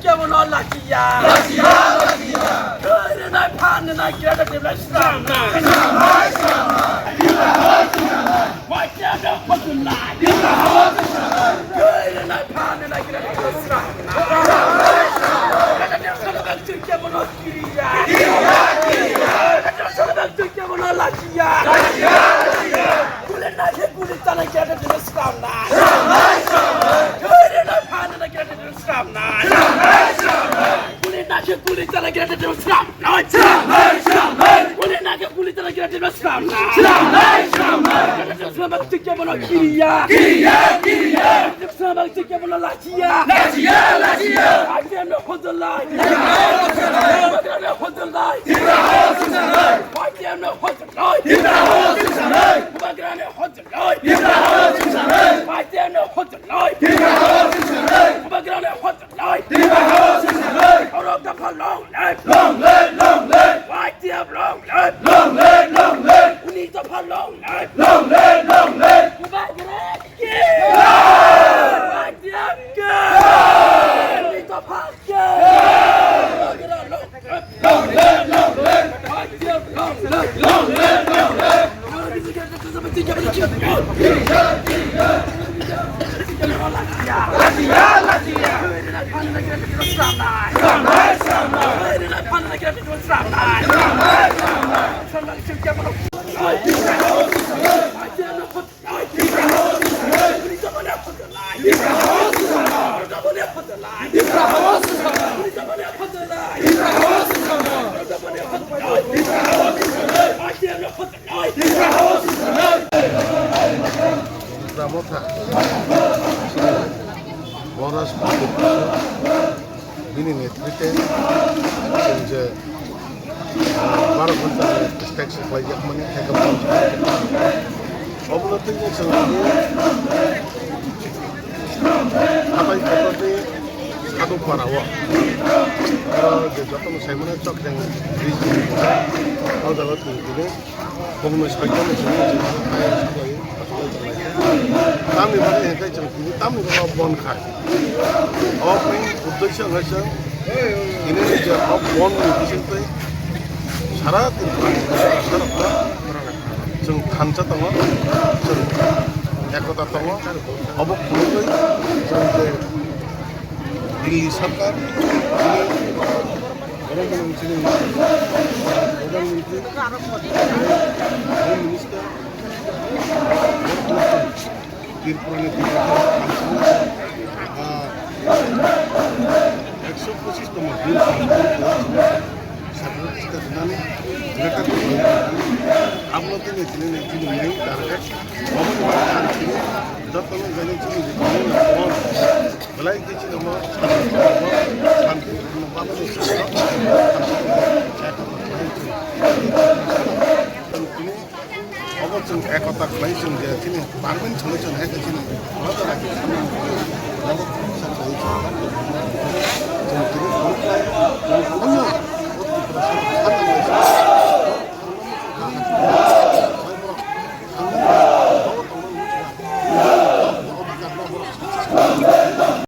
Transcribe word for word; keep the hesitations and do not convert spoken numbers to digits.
Kebono lachiya. Lachiya, lachiya. Twi rwnai, phan rwnai, Greater Tipraland swnamnai. Swnamnai, swnamnai. Tipraland swnamnai. Waitya no hojolnai. Tipraland swnamnai. Twi rwnai, phan rwnai, Greater Tipraland swnamnai. Greater Tipraland swnamnai, twi kebono kiriya. Kiriya, kiriya. Greater Tipraland swnamnai, twi kebono lachiya. Lachiya, lachiya. Guli naikhe guli chanai, Greater Tipraland swnamnai. Swnamnai, swnamnai. Twi rwnai, phan rwnai, Greater Tipraland swnamnai. Swnamnai, swnamnai. Guli naikhe guli chanai, Greater Tipraland swnamnai. Swnamnai, swnamnai. Guli naikhe guli chanai, Greater Tipraland swnamnai. Swnamnai, swnamnai. Greater Tipraland swnamnai, twi kebono kiriya. Kiriya, kiriya. Greater Tipraland swnamnai, twi kebono lachiya. Lachiya, lachiya. Waitya no hojolnai. Tipraland swnamnai. Bubagra no hojolnai. Tipraland swnamnai. Waitya no hojolnai. Tipraland swnamnai. Bubagra no hojolnai. Tipraland swnamnai. Waitya no hojolnai. Tipraland swnamnai. Bubagra no hojolnai. Tipraland swnamnai. Borok dopha long live. Long live, long live. Waitya long live. Long live, long live. Uni dopha long live. Long live, long live. Bubagra ki. Waitya ki. Uni dopha ki. Bubagra long live. Long live, long live. Waitya long live. Long live, long live. Tipra Motha, Boras, bini netrite chwng je, ah, baro ghonta ni tax khlaijak mani, haikhe bond. Obono twi chwng hatai kototwi Sadupara o. Oro je jotono saimano Chokreng bridge, o jaga twi tini. Bongni soitan ni simi simi kaya subai, subai tonglai. Tamni bagwi hwnkhe chwng tini tamni bagwi bon kha. Obo main uddesho hwnkhe chwng tini ni je o bon ni bisingtwi sara Tripura ni sarokno chwng thansa tongo, chwng ekota tongo. Obo phunugwi chwng je Delhi sarkar, chini borok mwnang chini Pradhan Mantri, Home Minister, Tripura ni Tripura, ah, ekso pochis tongma bill pass kori, sakni state nani, greater Tripura ni, abo tini, tini, tini main target, obo ni bagwi ang tini, jotono jani chini, belai khe chini omo santi, santi, omo bangni santi, santi, santi, obo chwng ekota khlai chwng je chini parliament chwngwi chwng hai khe chini omo jaga khe samung obo khe sa khlai chwng chwng tini phone khlai, phone